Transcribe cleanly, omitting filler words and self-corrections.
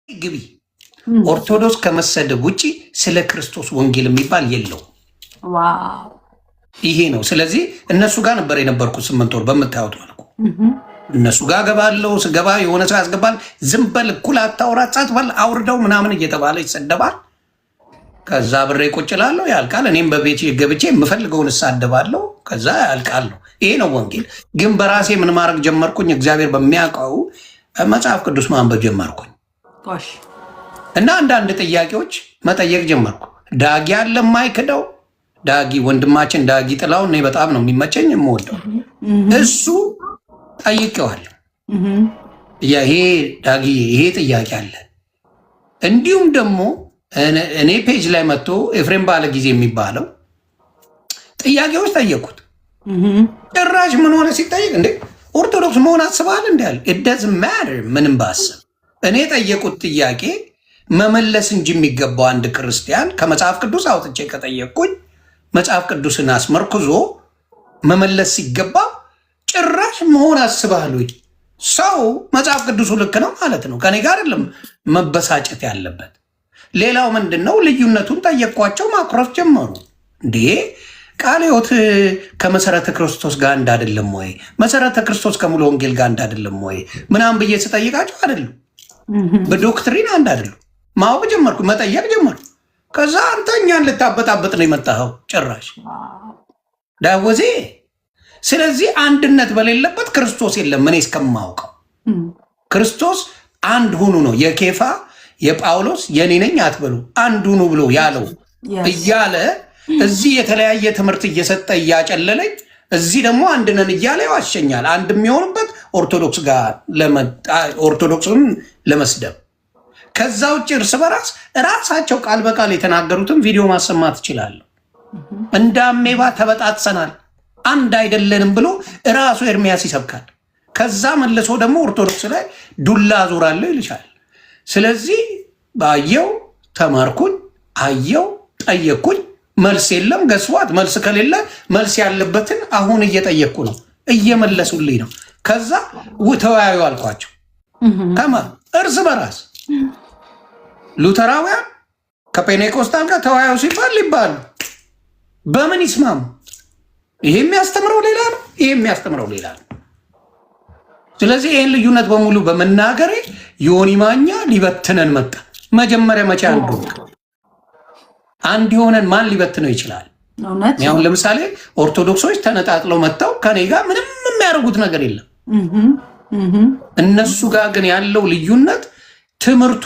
ግቢ። ኦርቶዶክስ ከመሰደብ ውጭ ስለ ክርስቶስ ወንጌል የሚባል የለውም። ይሄ ነው። ስለዚህ እነሱ ጋር ነበር የነበርኩት 8 ወር በምታዩት መልኩ እነሱ ጋር ገባለው። ስገባ የሆነ ሰው ያስገባል። ዝም በል፣ እኩል አታውራ፣ ጸጥ በል፣ አውርደው ምናምን እየተባለ ይሰደባል። ከዛ ብሬ ቁጭ እላለሁ፣ ያልቃል። እኔም በቤት ገብቼ የምፈልገውን እሳደባለሁ። ከዛ ያልቃል ነው። ይሄ ነው ወንጌል። ግን በራሴ ምን ማድረግ ጀመርኩኝ? እግዚአብሔር በሚያውቀው መጽሐፍ ቅዱስ ማንበብ ጀመርኩኝ እና አንዳንድ ጥያቄዎች መጠየቅ ጀመርኩ። ዳጊ አለ የማይክደው፣ ዳጊ ወንድማችን ዳጊ ጥላውን እኔ በጣም ነው የሚመቸኝ፣ የምወደው፣ እሱ ጠይቄዋለሁ። ይሄ ዳጊ ይሄ ጥያቄ አለ። እንዲሁም ደግሞ እኔ page ላይ መጥቶ ኤፍሬም ባለ ጊዜ የሚባለው ጥያቄዎች ጠየቁት። ጭራሽ ምን ሆነ ሲጠይቅ፣ እንዴ ኦርቶዶክስ መሆን አስበሃል እንዲ ያለ። It doesn't matter ምንም ባስብ፣ እኔ ጠየቁት ጥያቄ መመለስ እንጂ የሚገባው፣ አንድ ክርስቲያን ከመጽሐፍ ቅዱስ አውጥቼ ከጠየቅኩኝ መጽሐፍ ቅዱስን አስመርኩዞ መመለስ ሲገባ ጭራሽ መሆን አስበሃል ወይ? ሰው መጽሐፍ ቅዱሱ ልክ ነው ማለት ነው። ከኔ ጋር አይደለም መበሳጨት ያለበት። ሌላው ምንድን ነው? ልዩነቱን ጠየቅኳቸው፣ ማኩረፍ ጀመሩ። እንዴ ቃለ ሕይወት ከመሰረተ ክርስቶስ ጋር አንድ አይደለም ወይ? መሰረተ ክርስቶስ ከሙሉ ወንጌል ጋር አንድ አይደለም ወይ? ምናምን ብዬ ስጠይቃቸው አይደሉም፣ በ doctrine አንድ አይደሉም። ማወቅ ጀመርኩ፣ መጠየቅ ጀመርኩ። ከዛ አንተ እኛን ልታበጣበጥ ነው የመጣኸው ጭራሽ ዳወዜ። ስለዚህ አንድነት በሌለበት ክርስቶስ የለም። እኔ እስከማውቀው ክርስቶስ አንድ ሁኑ ነው። የኬፋ፣ የጳውሎስ፣ የኔ ነኝ አትበሉ፣ አንድ ሁኑ ብሎ ያለው እያለ እዚህ የተለያየ ትምህርት እየሰጠ እያጨለለኝ፣ እዚህ ደግሞ አንድ ነን እያለ ይዋሸኛል። አንድ የሚሆኑበት ኦርቶዶክስ ጋር ኦርቶዶክስን ለመስደብ። ከዛ ውጭ እርስ በራስ ራሳቸው ቃል በቃል የተናገሩትን ቪዲዮ ማሰማት እችላለሁ። እንደ አሜባ ተበጣጥሰናል፣ አንድ አይደለንም ብሎ እራሱ ኤርሚያስ ይሰብካል። ከዛ መልሶ ደግሞ ኦርቶዶክስ ላይ ዱላ አዞራለሁ ይልሻል። ስለዚህ ባየው ተማርኩኝ፣ አየው፣ ጠየቅኩኝ፣ መልስ የለም። Guess what፣ መልስ ከሌለ መልስ ያለበትን አሁን እየጠየቅኩ ነው፣ እየመለሱልኝ ነው። ከዛ ተወያዩ አልኳቸው። ከማ እርስ በራስ ሉተራውያን ከጴንጤቆስጣል ጋር ተወያዩ ሲባል ሊባሉ በምን ይስማሙ? ይሄ የሚያስተምረው ሌላ ነው፣ ይሄ የሚያስተምረው ሌላ ነው። ስለዚህ ይህን ልዩነት በሙሉ በመናገሬ ዮኒ ማኛ ሊበትነን መጣ። መጀመሪያ መቼ አንዱ አንድ የሆነን ማን ሊበትነው ይችላል? አሁን ለምሳሌ ኦርቶዶክሶች ተነጣጥለው መጥተው ከኔ ጋር ምንም የሚያደርጉት ነገር የለም። እነሱ ጋር ግን ያለው ልዩነት ትምህርቱ